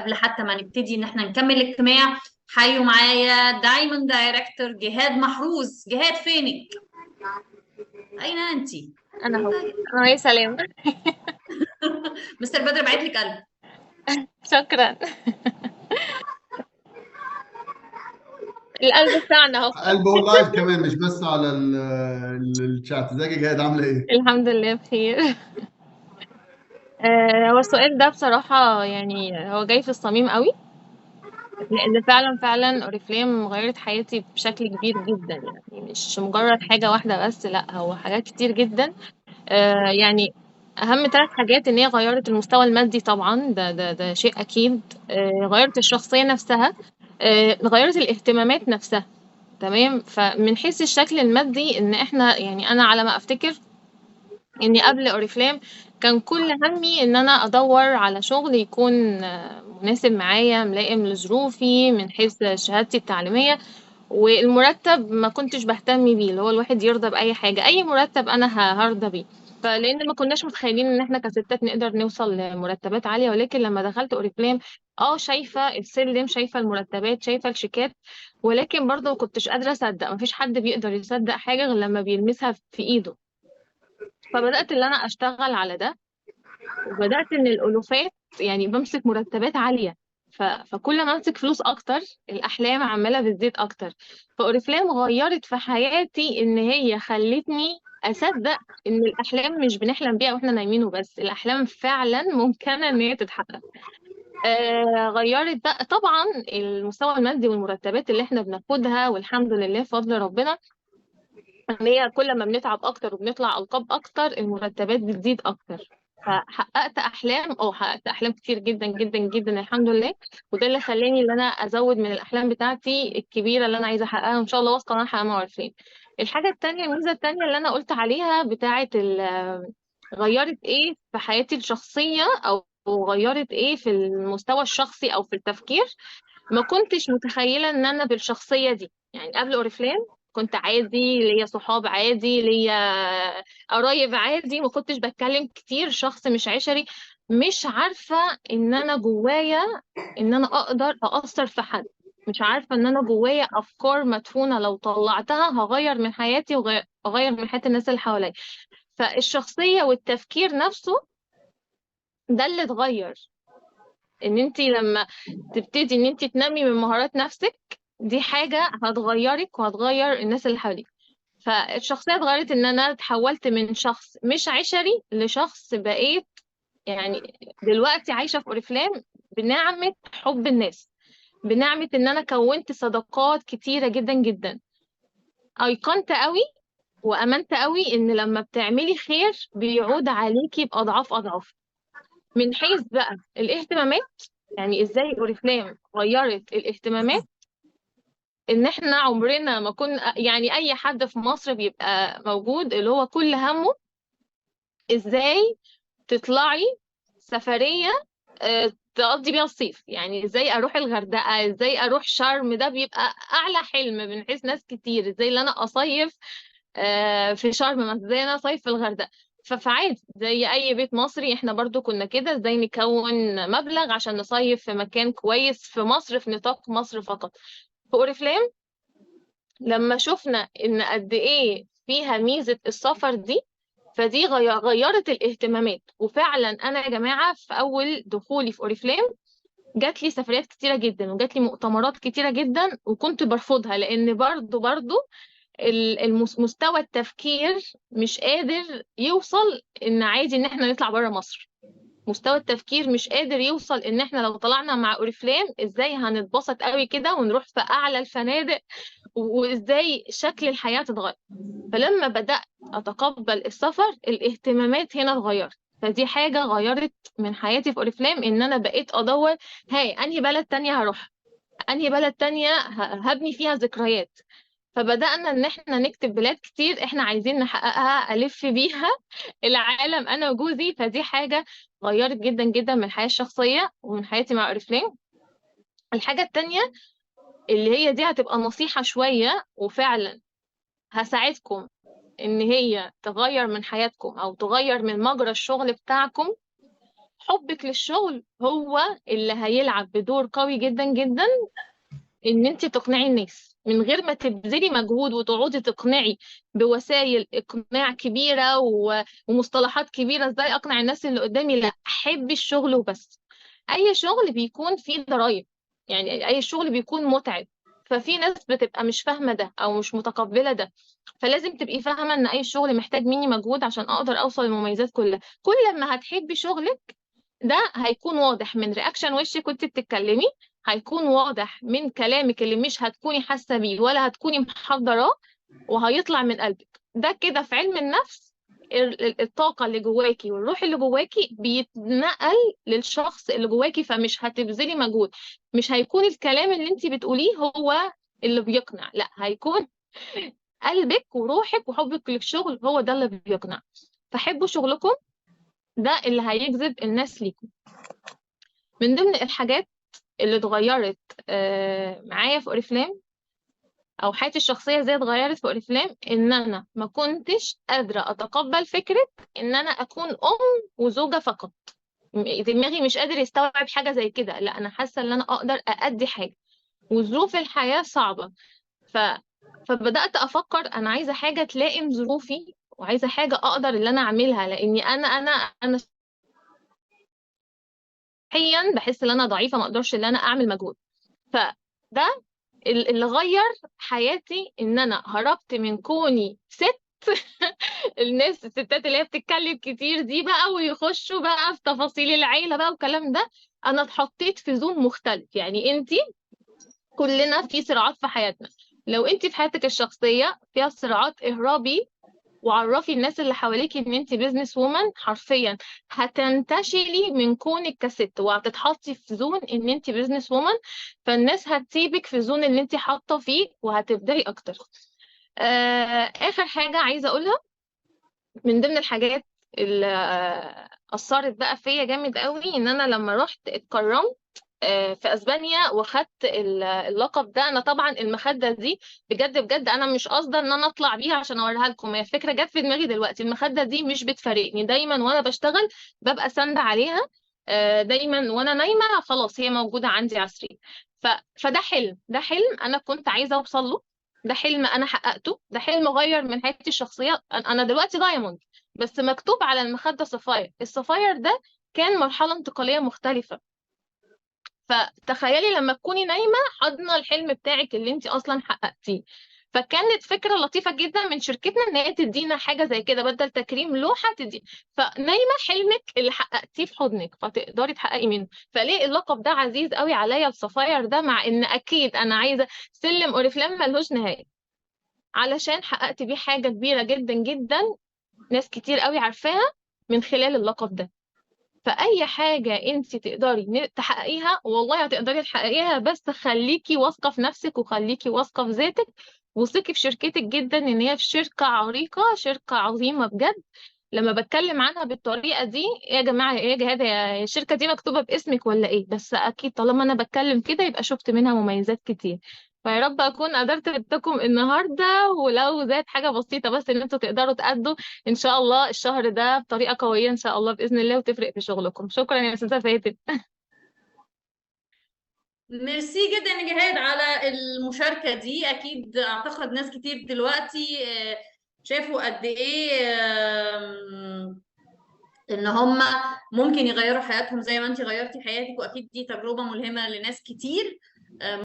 قبل حتى ما نبتدي ان احنا نكمل الاجتماع، حيوا معايا diamond director جهاد محروس. جهاد فينك؟ اين انت؟ انا اهو. انا يا سلام. مستر بدر بعت لك قلب. شكرا. القلب بتاعنا اهو. قلب هو live كمان، مش بس على الشات. ازيك يا جهاد، عامله ايه؟ الحمد لله بخير. هو السؤال ده بصراحة يعني هو جاي في الصميم قوي، لأن فعلا فعلا أوريفليم غيرت حياتي بشكل كبير جدا، يعني مش مجرد حاجة واحدة بس، لا هو حاجات كتير جدا. يعني أهم 3 حاجات، إن هي غيرت المستوى المادي طبعا، ده شيء أكيد. غيرت الشخصية نفسها، غيرت الاهتمامات نفسها، تمام. فمن حيث الشكل المادي، إن إحنا يعني أنا على ما أفتكر إني قبل أوريفليم كان كل همي إن أنا أدور على شغل يكون مناسب معايا، ملائم لظروفي من حيث شهادتي التعليمية، والمرتب ما كنتش بهتم بيه، اللي هو الواحد يرضى بأي حاجة، أي مرتب أنا هرضى بيه. فلأن ما كناش متخيلين إن إحنا كستات نقدر نوصل لمرتبات عالية، ولكن لما دخلت أوريفليم شايفة السلم، شايفة المرتبات، شايفة الشيكات، ولكن برضه ما كنتش قادرة أصدق. مفيش حد بيقدر يصدق حاجة غير لما بيلمسها في إيده. فبدأت إن أنا أشتغل على ده، وبدأت إن الألوفات، يعني بمسك مرتبات عالية، فكل ما أمسك فلوس أكتر الأحلام عمالة بتزيد أكتر. فأوريفليم غيرت في حياتي إن هي خلتني أصدق إن الأحلام مش بنحلم بيها وإحنا نايمين وبس، الأحلام فعلاً ممكنة إن هي تتحقق. غيرت بقى طبعاً المستوى المادي والمرتبات اللي إحنا بناخدها، والحمد لله بفضل ربنا إن هي كل ما بنتعب أكتر وبنطلع ألقاب أكتر المرتبات بتزيد أكتر. فحققت أحلام، أو حققت أحلام كتير جداً جداً جداً الحمد لله، وده اللي خلاني إن أنا أزود من الأحلام بتاعتي الكبيرة اللي أنا عايزة أحققها، وإن شاء الله واثقة إن أنا هحققها مع أوريفليم. الحاجة التانية، الميزة التانية اللي أنا قلت عليها بتاعة غيرت إيه في حياتي الشخصية، أو غيرت إيه في المستوى الشخصي أو في التفكير، ما كنتش متخيلة إن أنا بالشخصية دي. يعني قبل أوريفليم كنت عادي، ليا صحاب عادي، ليا قرايب عادي، ما كنتش بتكلم كتير، شخص مش عشري، مش عارفة إن أنا جوايا إن أنا أقدر أأثر في حد، مش عارفة إن أنا جوايا أفكار مدفونة لو طلعتها هغير من حياتي وأغير من حياة الناس اللي حواليا. فالشخصية والتفكير نفسه ده اللي اتغير، إن أنتي لما تبتدي إن أنتي تنمي من مهارات نفسك دي حاجة هتغيرك وهتغير الناس اللي حواليك. فالشخصية اتغيرت، إن أنا اتحولت من شخص مش عشري لشخص بقيت يعني دلوقتي عايشة في أوريفليم بنعمة حب الناس، بنعمة إن أنا كونت صداقات كتيرة جدا جدا، أيقنت قوي وأمنت قوي إن لما بتعملي خير بيعود عليكي بأضعاف أضعاف. من حيث بقى الاهتمامات، يعني إزاي أوريفليم غيرت الاهتمامات، إن إحنا عمرنا ما كنا، يعني أي حد في مصر بيبقى موجود اللي هو كل همه إزاي تطلعي سفرية، تقضي بيها الصيف، يعني إزاي أروح الغردقة، إزاي أروح شرم، ده بيبقى أعلى حلم من حيث ناس كتير، إزاي اللي أنا أصيف، في شرم مثلاً، إزاي أنا أصيف في الغردقة. فعادي زي أي بيت مصري إحنا برضو كنا كده، إزاي نكون مبلغ عشان نصيف في مكان كويس في مصر، في نطاق مصر فقط. في أوريفليم لما شفنا إن قد إيه فيها ميزة السفر دي، فدي غيرت الاهتمامات. وفعلاً أنا يا جماعة في أول دخولي في أوريفليم جات لي سفريات كتيرة جداً وجات لي مؤتمرات كتيرة جداً، وكنت برفضها لأن برضو مستوى التفكير مش قادر يوصل إن عادي إن إحنا نطلع برا مصر، مستوى التفكير مش قادر يوصل إن إحنا لو طلعنا مع أوريفليم إزاي هنتبسط قوي كده ونروح في أعلى الفنادق وإزاي شكل الحياة تتغير. فلما بدأت أتقبل السفر الاهتمامات هنا اتغيرت، فدي حاجة غيرت من حياتي في أوريفليم، إن أنا بقيت أدور هاي أنهي بلد تانية هروح، أنهي بلد تانية هبني فيها ذكريات. فبدأنا إن إحنا نكتب بلاد كتير إحنا عايزين نحققها، ألف بيها العالم أنا وجوزي. فدي حاجة غيرت جدا جدا من الحياة الشخصية ومن حياتي مع أوريفليم. الحاجة التانية اللي هي دي هتبقى نصيحة شوية وفعلا هساعدكم إن هي تغير من حياتكم أو تغير من مجرى الشغل بتاعكم، حبك للشغل هو اللي هيلعب بدور قوي جدا جدا ان انت تقنعي الناس من غير ما تبذلي مجهود وتقعدي تقنعي بوسائل اقناع كبيرة ومصطلحات كبيرة ازاي اقنع الناس اللي قدامي. لا، حبي الشغل وبس. اي شغل بيكون فيه ضرايب، يعني اي شغل بيكون متعب، ففي ناس بتبقى مش فاهمه ده او مش متقبله ده، فلازم تبقي فاهمه ان اي شغل محتاج مني مجهود عشان اقدر اوصل للمميزات كلها. كل ما هتحبي شغلك ده هيكون واضح من reaction وشك وانت بتتكلمي، هيكون واضح من كلامك اللي مش هتكوني حاسه بيه ولا هتكوني محضراه، وهيطلع من قلبك. ده كده في علم النفس الطاقة اللي جواكي والروح اللي جواكي بيتنقل للشخص اللي جواكي، فمش هتبذلي مجهود، مش هيكون الكلام اللي انت بتقوليه هو اللي بيقنع، لا، هيكون قلبك وروحك وحبك للشغل هو ده اللي بيقنع. فحبوا شغلكم، ده اللي هيجذب الناس ليكم. من ضمن الحاجات اللي اتغيرت معايا في اوريفلام، او حياتي الشخصية ازاي اتغيرت في اوريفلام، ان انا ما كنتش قادرة اتقبل فكرة ان انا اكون ام وزوجه فقط. دماغي مش قادر يستوعب حاجة زي كده، لا انا حاسه ان انا اقدر اادي حاجة، وظروف الحياة صعبة. فبدات افكر انا عايزه حاجة تلائم ظروفي، وعايزه حاجة اقدر اللي انا اعملها، لاني انا انا انا صحيا بحس ان انا ضعيفة، ما اقدرش ان انا اعمل مجهود. فده اللي غير حياتي، ان انا هربت من كوني ست الناس الستات اللي هي بتتكلم كتير دي بقى، ويخشوا بقى في تفاصيل العيلة بقى والكلام ده. انا اتحطيت في zone مختلف. يعني انتي كلنا في صراعات في حياتنا، لو انتي في حياتك الشخصية فيها صراعات اهربي وعرفي الناس اللي حواليكي ان انت business woman، حرفيا هتنتشلي من كونك كست، وهتتحطي في zone ان انت business woman، فالناس هتسيبك في zone اللي انت حاطه فيه وهتبدعي اكتر. اخر حاجة عايزه اقولها، من ضمن الحاجات اللي اثرت بقى فيا جامد قوي، ان انا لما رحت اتكرمت في اسبانيا واخدت اللقب ده. انا طبعا المخدة دي بجد بجد انا مش قاصده ان انا اطلع بيها عشان اوريها لكم، هي فكرة جت في دماغي دلوقتي. المخدة دي مش بتفارقني، دايما وانا بشتغل ببقى ساندة عليها، دايما وانا نايمة خلاص هي موجودة عندي على السرير. فده حلم، ده حلم انا كنت عايزه اوصل له، ده حلم انا حققته، ده حلم غير من حياتي الشخصية. انا دلوقتي diamond، بس مكتوب على المخدة sapphire. ال sapphire ده كان مرحلة انتقالية مختلفة. فتخيلي لما تكوني نايمة حاضنة الحلم بتاعك اللي انت اصلا حققتيه. فكانت فكرة لطيفة جدا من شركتنا ان هي تدينا حاجة زي كده، بدل تكريم لوحة تدي، فنايمه حلمك اللي حققتيه في حضنك فتقدري تحققي منه. فليه اللقب ده عزيز قوي عليا، ال sapphire ده، مع ان اكيد انا عايزه سلم اوريفلام ملهوش نهاية، علشان حققت بيه حاجة كبيرة جدا جدا ناس كتير قوي عارفاها من خلال اللقب ده. فأي حاجة انت تقدري تحققيها والله هتقدري تحققيها، بس خليكي واثقة في نفسك وخليكي واثقة في ذاتك، وثقي في شركتك جدا ان هي في شركة عريقة، شركة عظيمة بجد. لما بتكلم عنها بالطريقة دي، يا جماعة ايه يا جهاد، يا الشركة دي مكتوبة باسمك ولا ايه؟ بس اكيد طالما انا بتكلم كده يبقى شفت منها مميزات كتير. فيا رب اكون قدرت افيدكم النهارده، ولو زاد حاجة بسيطة بس ان انتوا تقدروا تأدوا ان شاء الله الشهر ده بطريقة قوية ان شاء الله باذن الله، وتفرق في شغلكم. شكرا يا استاذه فاتن. ميرسي جدا يا جهاد على المشاركة دي. اكيد اعتقد ناس كتير دلوقتي شافوا قد ايه ان هم ممكن يغيروا حياتهم زي ما انت غيرتي حياتك، واكيد دي تجربه ملهمة لناس كتير.